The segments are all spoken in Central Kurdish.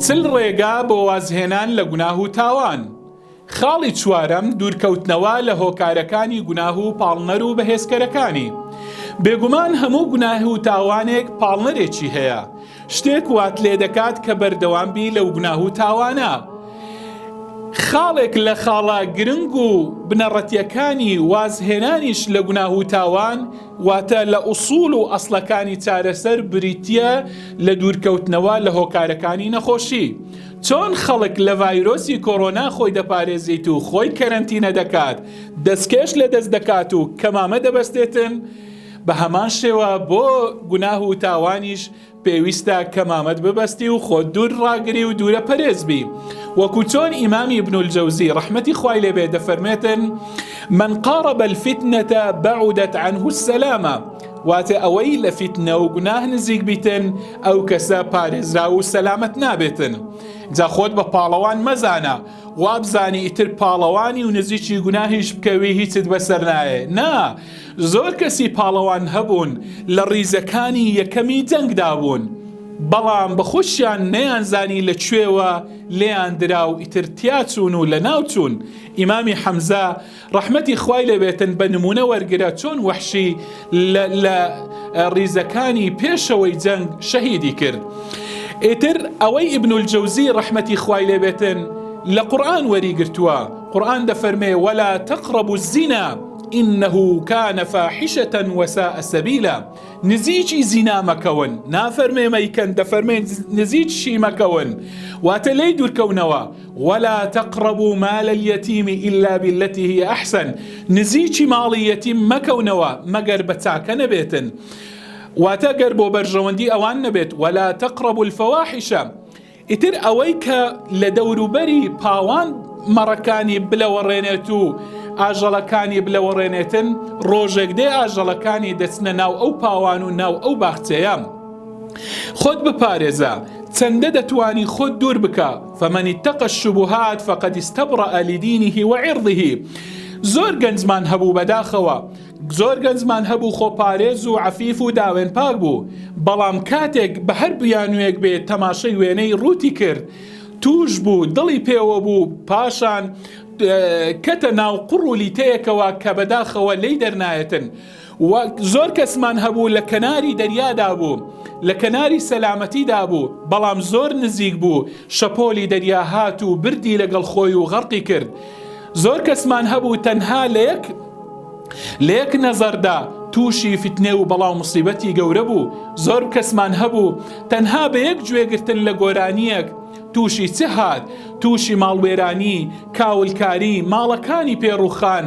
چل ڕێگا بۆ وازهێنان لە گوناه و تاوان. خاڵی چوارەم، دوورکەوتنەوە لە هۆکارەکانی گوناه و پاڵنەر و بەهێزکەرەکانی. بێگومان هەموو گوناه و تاوانێک پاڵنەرێکی هەیە، شتێک وات لێدەکات کە بەردەوام بی لەو گوناه و تاوانە. خاڵێک لە خاڵە گرنگ و بنەڕەتیەکانی وازهێنانیش لە گوناه و تاوان، واتە لە ئوسوڵ و ئەسڵەکانی چارەسەر بریتیە لە دوورکەوتنەوە لە هۆکارەکانی نەخۆشی. چۆن خەڵک لە ڤایرۆسی کۆرۆنا خۆی دەپارێزیت و خۆی کەرەنتینە دەکات، دەستکێش لە دەست دەکات و کەمامە دەبەستێتن، بە هەمان شێوە بۆ گوناه و تاوانیش پێویستە کەمامەت ببەستی و خۆت دوور ڕاگری و دوورە پەرێز بی. وەکو چۆن ئیمامی ابن الجوزی ڕەحمەتی خوای لێ بێ دەفەرمێتن، من قارب الفتنە بعدت عنه السلامە، واتە ئەوەی لە فیتنە و گوناه نزیک بیتن ئەو کەسە پارێزراو و سەلامەت نابێتن. جا خۆت بە پاڵەوان مەزانە وابزانی ئیتر پاڵەوانی و نزیکی گوناهیش بکەوی هیچت بەسەر نایێ، نا زۆر کەسی پاڵەوان هەبوون لە ڕیزەکانی یەکەمی جەنگدا بوون بەڵام بە خۆشیان نەیانزانی لە کوێوە لێیان درا و ئیتر تیاچوون و لەناو چوون. ئیمامی حەمزە ڕەحمەتی خوای لێ بێتن بە نموونە وەرگرە چۆن وەحشی لە لە ڕیزەکانی پێشەوەی جەنگ شەهیدی کرد. ئیتر ئەوەی ابن الجوزی ڕەحمەتی خوای لێ بێتن لە قورئان وەری گرتووە، قورئان دەفەرمێ ولا تقربوا الزنا انه کان فاحشە وساء سبیلا، نزیکی زینا مەکەون، نافەرمێ مەیکەن دەفەرمێ نزیکشی مەکەون، واتە لێی دوورکەونەوە، ولا تقربوا مال الیتیم الا بالتی هی احسن، نزیکی ماڵی یەتیم مەکەونەوە مەگەر بە چاکە نەبێتن، واتە گەر بۆ بەرژەوەندی ئەوان نەبێت، ولا تقربوا الفواحش، ئیتر ئەوەی کە لە دەوروبەری پاوان مەڕەکانی بلەوەڕێنێت و ئاژەڵەکانی بلەوەڕێنێتن، ڕۆژێک دێ ئاژەڵەکانی دەچنە ناو ئەو پاوان و ناو ئەو باخچەیە. خۆت بپارێزە، چەندە دەتوانی خۆت دوور بکە، فمن اتقی الشبهات فقد استبرأ لدینه وعرضه. زۆر گەنجمان هەبوو بەداخەوە زۆر گەنجمان هەبوو خۆپارێز و عەفیف و داوێن پاک بوو، بەڵام کاتێک بە هەر بیانوویەک بێ تەماشەی وێنەی ڕووتی کرد تووش بوو، دڵی پێوە بوو، پاشان کەتە ناو قوڕ و لیتەیەکەوە کە بەداخەوە لێی دەرنایەتن و زۆر کەسمان هەبوو لە کەناری دەریادا بوو، لە کەناری سەلامەتیدا بوو، بەڵام زۆر نزیک بوو شەپۆلی دەریا هات و بردی لەگەڵ خۆی و غەرقی کرد. زۆر کەسمان هەبوو تەنها لە یەک لە یەک نەزەردا تووشی فتنە و بەڵا و موسیبەتی گەورە بوو، زۆر کەسمان هەبوو تەنها بە یەک گوێگرتن لە گۆرانییەک تووشی چ هات، تووشی ماڵوێرانی، کاولکاری، ماڵەکانی پێ ڕووخان،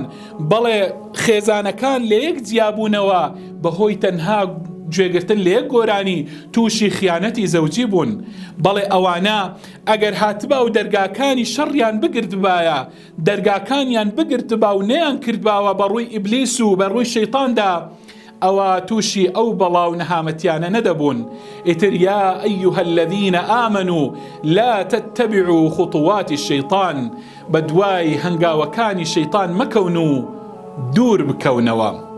بەڵێ خێزانەکان لە یەک جیابوونەوە بەهۆی تەنها گوێگرتن لە یەک گۆرانی تووشی خیانەتی زەوجی بوون، بەڵێ ئەوانە ئەگەر هاتبا و دەرگاکانی شەڕیان بگرتبایە دەرگاکانیان بگرتبا و نەیانکردباوە بە ڕووی ئیبلیس و بە ڕووی شەیتاندا ئەوا تووشی ئەو بەڵا و نەهامەتیانە نەدەبوون ئیتر یا ایها الذین آمنوا لا تتبعوا خطوات الشیطان بەدوای هەنگاوەکانی شەیتان مەکەون و دوور بکەونەوە.